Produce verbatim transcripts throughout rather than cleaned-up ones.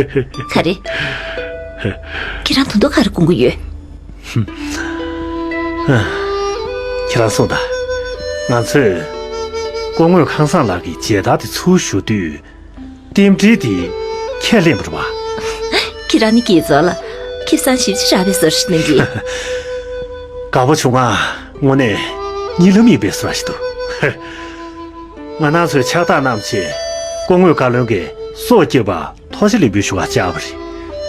ག་རེ། ཁྱེད་རང་ད་དུང་ག་རེ་སྐུང་གི་ཡོད། ཁྱེད་རང་གསུངས་དང་། ང་ཚོས་སྐུ་ངོ་ཁང་བཟང་ལགས་ཀྱི་མཇལ་དར་དེ་ཚུར་ཞུ་དུས། རྟེན་འབྲེལ་དེ་ཁས་ལེན་པ་རེད་པ། ཁྱེད་རང་ནི་དགེ་ཚོགས་ལ་ཁེ་བཟང་ཞེ་པོ་ཅིག་རག་པའི་བཟོ་འདྲ་ཞིག་གནང་གི། དགའ་པོ་བྱུང་ང་། དངོས་གནས་གཉིད་ལམ་ཡིན་པའི་བཟོ་འདྲ་ཞིག་འདུག་ང་རང་ཚོའི་ཕྱག་རྟགས་བསྣམས་བྱས་སྐུ་ངོ་བཀའ་བློན་གྱི་སྲོག་བསྐྱབས་པ་ཐུགས་རྗེ་ལེགས་འབུལ་ཞུ་བར་བཅར་བ་རེད།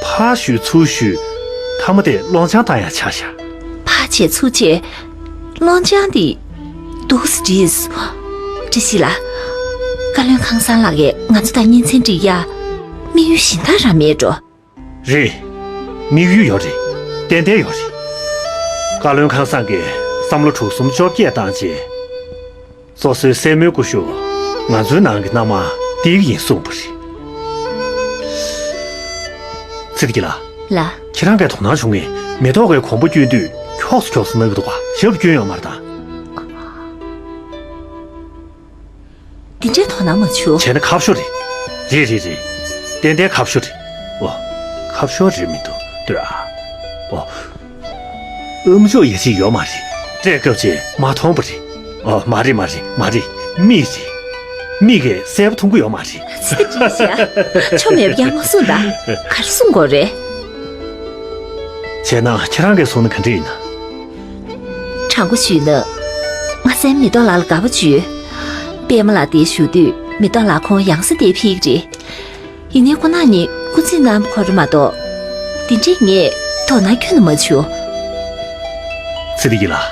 ཕར་ཞུས་ཚུར་ཞུས། མཐའ་མ་དེ་སློང་ཆང་བཏང་ཡག་ཆགས་ཤག་ཕར་བྱས་ཚུར་བྱས། སློང་ཆང་འདི། འདུག་སེ་བྲིས། བཀྲ་ཤིས་ལགས། བཀའ་བློན་ཁང་བཟང་ལགས་ཀྱིས་ང་ཚོ་དང་གཉེན་ཚན་སྒྲིག་ཡ། དམིགས་ཡུལ་གཞན་དག་རང་མེད་འགྲོ། རེད། དམིགས་ཡུལ་ཡོད་རེད། ཏན་ཏན་ཡོད་རེད། བཀའ་བློན་ཁང་བཟང་གིས་བསམ་བློ་དྲུག་གསུམ་བཅོ་བརྒྱད་བཏང་རྗེས། སོ་སོའི་སྲས་མོའི་སྐུ་ཞབས་ང་ཚོའི་ནང་གི་མནའ་མ་ཏིག་ཡིན་གསུངས་པ་རེད། ཚེ་བདེ་སྐྱིད་ལགས། ལགས། ཁྱེད་རང་གིས་དོ་སྣང་བྱུང་ངས་མེ་ཏོག་གི་གོང་བུ་བསྐྱོན་དུས་འཁྱོག་སོ་འཁྱོག་སོ་གནང་གི་འདུག་ག་ཞབས་བསྐྱོན་ཡོད་མ་རེད་ད། འདི་འདྲའི་དོ་སྣང་མ་བྱུང་། བྱས་ན་ཁ་ཤོ་རེད། རེད་རེད་རེད། ཏན་ཏན་ཁ་ཤོ་རེད། ཨོ། ཁ་ཤོ་རེད་མི་འདུག་ལྟོས་ཨ། ཨོ། ཨམ་ཅོག་ཡ་གཅིག་ཡོད་མ་རེད། སྤྲད་སྐབས་ཅིག་མ་མཐོང་པ་རེད། ཨོ་མ་རེད་མ་རེད་མ་རེད། མིག་རེད། མིག་གིས་གསལ་པོ་མཐོང་གི་ཡོད་མ་རེད། ཚིག་བྲིས་ཤག་ཆོ་མེད་པ་ཡང་མ་གསུངས་ད། ག་རེ་གསུང་དགོས་རེད། བྱས་ན་ཁྱེད་རང་གིས་གསུངས་ན་ག་འདྲ་ཡིན་ན། དྲང་པོ་ཞུས་ན། ང་སྲས་མོ་མེ་ཏོག་ལགས་ལ་དགའ་པོ་བྱོས། པད་མ་ལགས་འདིར་བཞུགས་དུས་མེ་ཏོག་ལགས་ཁོང་ཡང་སེ་འདིར་ཕེབས་ཀྱི་རེད། ཡིན་ནའི་ཁོ་རང་གཉིས་སྐུ་རྩེད་གནང་བ་ཁོ་རང་མ་གཏོགས། དེ་འདྲའི་ངས་དོ་སྣང་ཁྱོན་ནས་མ་བྱུང་། ཚེ་བདེ་སྐྱིད་ལགས།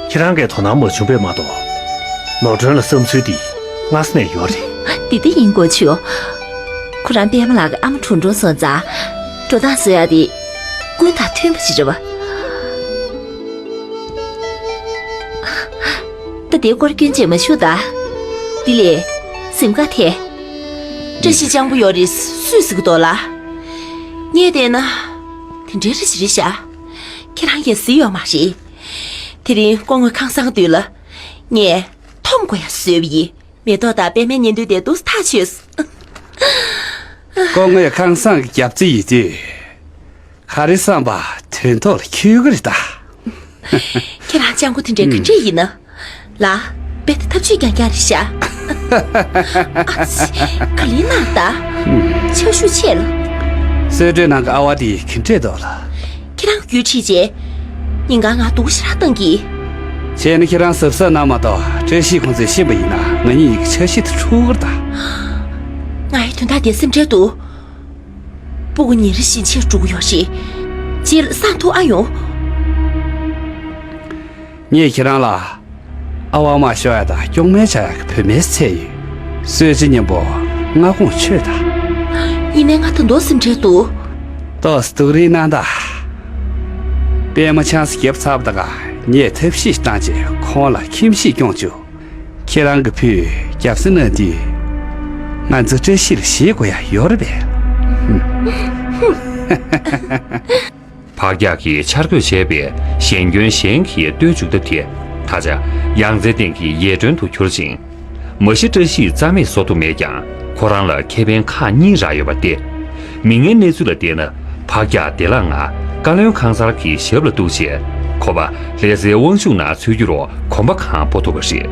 ཁྱེད་རང་གིས་དོ་སྣང་མ་བྱུང་བས་མ་གཏོགས། ནོར་སྒྲོན་ལ་བསམ་ཚུལ་འདི་སྔ་ས་ནས་ཡོད་རེད། འདི་འདྲ་ཡིན་དགོས་བྱུང་། ཁོ་རང་པད་མ་ལགས་ཀྱི་ཨ་མ་གྲོངས་གྲོངས་སོང་ཙང་། འགྲོ་སྟངས་བཟོ་ཡག་དེ་ཀུན་དང་མཐུན་པ་ཞིག་རེད་པ། ད་དེའི་སྐོར་སྐྱོན་བརྗོད་མ་ཞུ་ད། འདི་ལས། གཟིམ་ཁ་དེ། བཀྲ་ཤིས་སྤྱང་པོ་ཡོད་རེད་སུས་ཟེར་གི་འདུག་ལགས། ངས་བལྟས་ན། དེ་འདྲའི་རེ་ཞིག་རེད་ཤག་ཁྱེད་རང་གིས་གཟིགས་ཡོད་མ་རེད། དེ་རིང་སྐུ་ངོ་ཁང་བཟང་འདི་ལ། ངས་འཐོམ་དགོས་ཡག་བཟོས་པ་ཡིན། མེ་ཏོག་དང་པད་མའི་གཉེན་འདུན་དེ་འདུག་སེ་ཐག་ཆོད་སོང་། སྐུ་ངོ་ཁང་བཟང་གི་རྒྱབ་རྩེ་ཡིན་དུས། ག་རེ་བསམ་པ་དོན་ཐོག་ལ་འཁྱོལ་གི་རེད་ད། ཁྱེད་རང་སྤྱང་པོ་དེ་འདྲའི་ག་འདྲས་ཡིན་ན། ལགས། རྦད་དེ་ཐབས་ཇུས་རྐྱང་རྐྱང་རེད་ཤག་ཨ་ཙི། ག་ལེར་གནང་ད། ཆབ་ཞུ་ཆེ་ལ། གསོལ་མགྲོན་ནང་གི་ཨ་བ་དེ་ག་འདྲས་འདུག་ལགས། ཁྱེད་རང་གི་ཁྲིད་རྗེས། ཉིན་གང་ང་སྡུག་ཞེ་དྲག་བཏང་གི། བྱས་ན་ཁྱེད་རང་གཟབ་གཟབ་གནང་མ་གཏོགས་བཀྲ་ཤིས་ཁོང་ཚོས་ཤེས་པ་ཡིན་ན་ང་གཉིས་ཀྱི་འཆར་གཞི་དེ་འཁྲུག་གི་རེད་ད། ང་ཡི་དོན་དག་དེ་སེམས་ཁྲལ་འདུག་སྤུ་གུ་ཉིན་རེ་བཞིན་ཆེར་འགྲོ་གི་ཡོད་རེད། རྗེས་ལ་སངས་ཐུབ་ཨ་ཡོང་། ངས་ཁྱེད་རང་ལ་ཨ་ཝ་མ་ཤོར་ཡ་དང་སྐྱོང་མེད་བྱ་ཡ་གི་བུད་མེད་འཚོལ་ཡོད། གསོལ་ཇ་སྙིང་པོ་མངའ་ཁོངས་ཆོད་ད། ཡིན་ནའི་ང་ད་དུང་སེམས་ཁྲལ་འདུག་ཏོག་ཙམ་སྡུག་རུས་གནང་ད། པད་མ་ཆང་ས་བརྒྱབ་ཚར་བ་དང་ངས་ཐབས་ཤེས་བཏང་རྗེས་ཁོང་ལ་ཁྱིམ་གཞིས་སྐྱོང་བཅུག་ཁྱེད་རང་གི་བུས་རྒྱབ་རྩེ་གནང་དུས། ང་ཚོ་བཀྲ་ཤིས་ལ་ཞེད་དགོས་ཡ་ཡོད་རེད་པས། ཕག་སྐྱག་གིས་འཆར་འགོད་བྱས་པའི་ཞན་སྐྱོན་གཞན་གྱིས་སྟོན་འཇུག་ཐབས་དེ། ད་ཆ་ཡང་རྩེ་སྟེང་གི་ཡས་སྒྲོན་དུ་གྱུར་ཅིང་། མ་གཞི་བཀྲ་ཤིས་རྩ་མེད་བཟོ་ཐུབ་མེད་ཀྱང་། ཁོ་རང་ལ་ཁེ་ཕན་ཁག་གཉིས་རག་ཡོད་པ་སྟེ། མིག་སྔའི་གནས་ཚུལ་ལ་བལྟས་ན། ཕག་སྐྱག་བདེ་བླག་ངང་བཀའ་བློན་ཁང་གསར་གྱི་ཞབས་ལ་གཏུགས་རྗེས། ཁོ་པ་ལྷ་སའི་དབང་ཕྱུག་ནང་ཚུད་རྒྱུར་གོམ་པ་གང་སྤོ་ཐུབ་པ་རེད།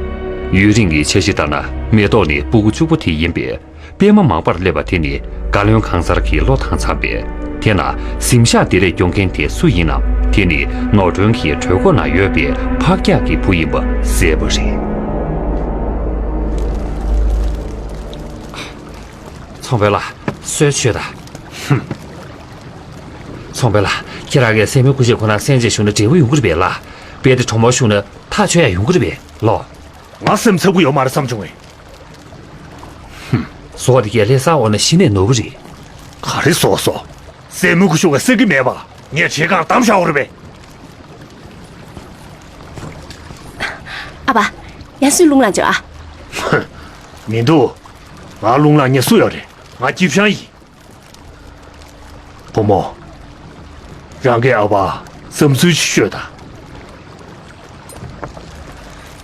ཡུན་རིང་གི་འཆར་གཞི་ལྟར་ན། མེ་ཏོག་ནི་སྤུ་གུ་གཅིག་པོ་དེ་ཡིན་པས། པད་མ་མང་པར་སླེབས་པ་དེ་ནི་བཀའ་བློན་ཁང་གསར་གྱི་བློ་བཏང་ཚར་བས། དེས་ན་གཟིམ་ཤག་འདི་ལས་སྐྱོང་མཁན་དེ་སུ་ཡིན་ནམ། དེ་ནི་ནོར་སྒྲོན་གྱི་གྲོད་ཁོག་ན་ཡོད་པའི་ཕག་སྐྱག་གི་བུ་ཡིན་པ་གསལ་པོ་རེད། ཚོང་དཔོན་ལགས། གསོལ་ཇ་མཆོད་དང་། ཧུམ། ཚོང་དཔོན་ལགས། ཁྱེད་རང་གིས་སྲས་མོའི་སྐུ་ཞབས་ཁོ་ན་གསན་རྗེས་བཞུགས་ན་འབྲས་བུ་ཡོང་གི་རེད་པས་ལགས། རྦད་དེ་གྲོགས་མོར་བཞུགས་ན་ཐག་ཆོད་ཡ་ཡོང་གི་རེད་པས་ལགས། ང་སེམས་འཚབ་ཀྱི་ཡོད་མ་རེད་བསམ་བྱུང་ངས། ཧུམ། ཟོག་དེ་གས་ལྷ་སར་འོང་ན་གཞི་ནས་ནོར་བུ་རེད། ག་རེ་ཟོག་ཟོག་སྲས་མོའི་སྐུ་ཞབས་ཀྱིས་ཟེར་གི་མེད་པ། ངས་བྱེད་གང་གཏམ་བཞག་འོ་རེད་པས། ཨ་ཕ། ཡང་སུས་རླུང་ལངས་བྱུང་ཨ། མི་འདུག་ང་རླུང་ལངས་མཁན་སུ་ཡོད་རེད། ང་སྐྱིད་ཤང་ཡིན། བུ་མོ། རང་གི་ཨ་ཕར་བསམ་ཚུལ་ཅིག་ཤོད་དང་།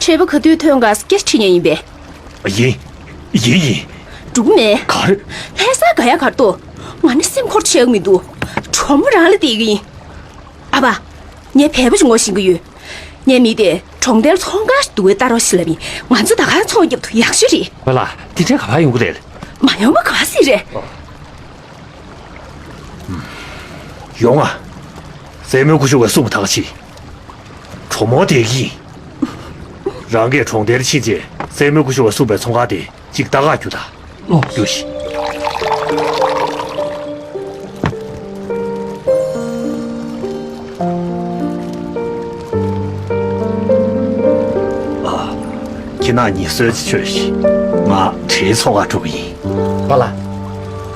འཕྲད་པ་ག་དུས་ཐོན་ག་སྐད་ཆ་དྲིས་མཁན་ཡིན་པས། ཡིན། ཡིན་ཡིན། འགྲོ་གི་མེད། ག་རེ། ལྷ་སར་དགའ་ཡག་ག་རེ་འདུག་ང་ནི་སེམས་ཁུར་ཆེ་གི་མི་འདུག་གྲོགས་མོ་རང་ལ་བལྟས་གི་ཡིན། ཨ་ཕ། ངས་བལ་པོ་ཞིག་ངོ་ཤེས་ཀྱི་ཡོད། ངའི་མི་དེ་གྲོང་རྡལ་ཚོང་ཁང་ཞིག་འདུག་པས་ལྟ་རོགས་ཞེས་ལབ་ཡིན། ང་ཚོ་ད་ག་རང་ཚོང་རྒྱབ་ཐུབ་ཡག་ཤོས་རེད། པཱ་ལགས། དེ་འདྲའི་ག་པར་ཡོང་གི་རེད། མ་ཡོང་པ་ག་པར་སྲིད་རེད། ཡོང་ང་། སྲས་མོ་སྐུ་ཞབས་ཀྱིས་གསུངས་པ་ད་ག་བྱེད། གྲོགས་མོ་བསྡད་ཀྱི་ཡིན། རང་གིས་གྲོང་རྡལ་ཕྱིན་རྗེས་སྲས་མོ་སྐུ་ཞབས་ཀྱིས་གསུངས་པའི་ཚོང་ཁང་དེ་གཅིག་ལྟ་ག་རྒྱུགས་དང་། ཨོ། རྒྱུགས་ཤིག་ཨ། ཁྱེད་རྣམ་གཉིས་གསོལ་ཇ་མཆོད་ཤིག་ང་བྲེལ་ཚོགས་ཁ་འགྲོ་གི་ཡིན། པཱ་ལགས།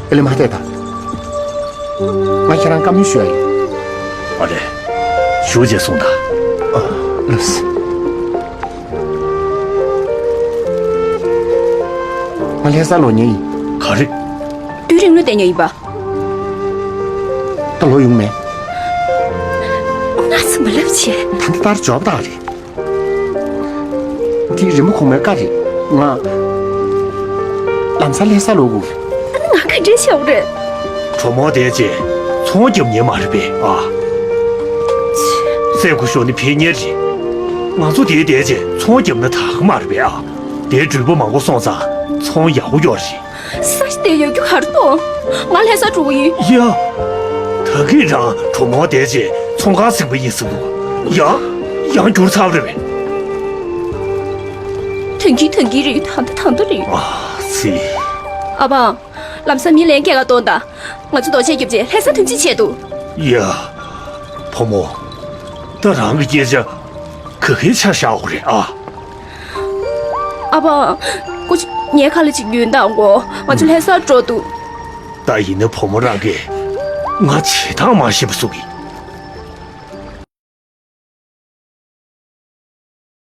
ཨེ་ལེ་མ་བལྟས་དང་། ང་ཁྱེད་རང་བཀའ་མོལ་ཞུ་ཡ་ཡིན། ཨ་རེ། ཞུ་རྗེས་གསུངས་དང་། ཨ། ལགས་སོ། ང་ལྷ་སར་ལོག་ཉེ་ཡིན། ག་རེ། དུས་རིང་ལོ་བསྡད་ཉེ་ཡིན་པ། ད་ལོག་ཡོང་མེད། ང་ཚོ་མ་ལབ་བྱས། ད་ལྟ་ལྟར་འབྱོར་པ་དག་རེད། དེ་རི་མོ་གོང་མའི་བཀའ་རེད། ང་ལམ་སང་ལྷ་སར་ལོག་དགོས། ང་ག་འདྲ་བྱེད་དགོས་རེད། གྲོགས་མོ་བསྡད་རྗེས་ཚོང་རྒྱབ་ཉན་མ་རེད་པས་ཨ། སྲས་སྐུ་ཞབས་ནི་ཕན་ཉེར་རེད། ང་ཚོ་དེར་བསྡད་རྗེས་ཚོང་རྒྱབ་ན་དག་གི་མ་རེད་པས་ཨ། དེར་འགྲུལ་པ་མང་པོ་སོང་ཙང་ཚོང་ཡག་པོ་ཡོད་རེད། ས་ཞིག་དེ་ཡོད་རྒྱུ་ག་རེ་འདུག་ང་ལྷ་སར་འགྲོ་གི་ཡིན། ཡ། ད་གིན་རང་གྲོགས་མོ་བསྡད་རྗེས་ཚོང་ཁང་ཟིན་པ་ཡིན་ཟེར་འདུག་ཡང་ཡང་འགྱུར་ཚར་རེད་པས། ཐང་གི་ཐང་གི་རེད། ད་ལྟ་ད་ལྟ་རེད། ཨ་ཙི། ཨ་ཕ། ལམ་སང་མི་ལེན་སྐད་ག་གཏོང་དང་། ང་ཚོ་རྡོ་ཆས་རྒྱབ་རྗེས་ལྷ་སར་ཐོན་ཅིག་བྱས་འདུག་ཡ། བུ་མོ། ད་རང་གི་སྐད་ཆ་ག་གིར་ཆ་བཞག་དགོས་རེད་ཨ། ཨ་ཕ། སྐུ་མཁྱེན། ངའི་ཁ་ལ་ཅིག་ཉོན་དང་གོ། ང་ཚོ་ལྷ་སར་འགྲོ་འདུག་ད་ཡིན་ན་བུ་མོ་རང་གིས་ང་བྱེད་སྟངས་མ་ཤེས་པ་བཟོ་གི།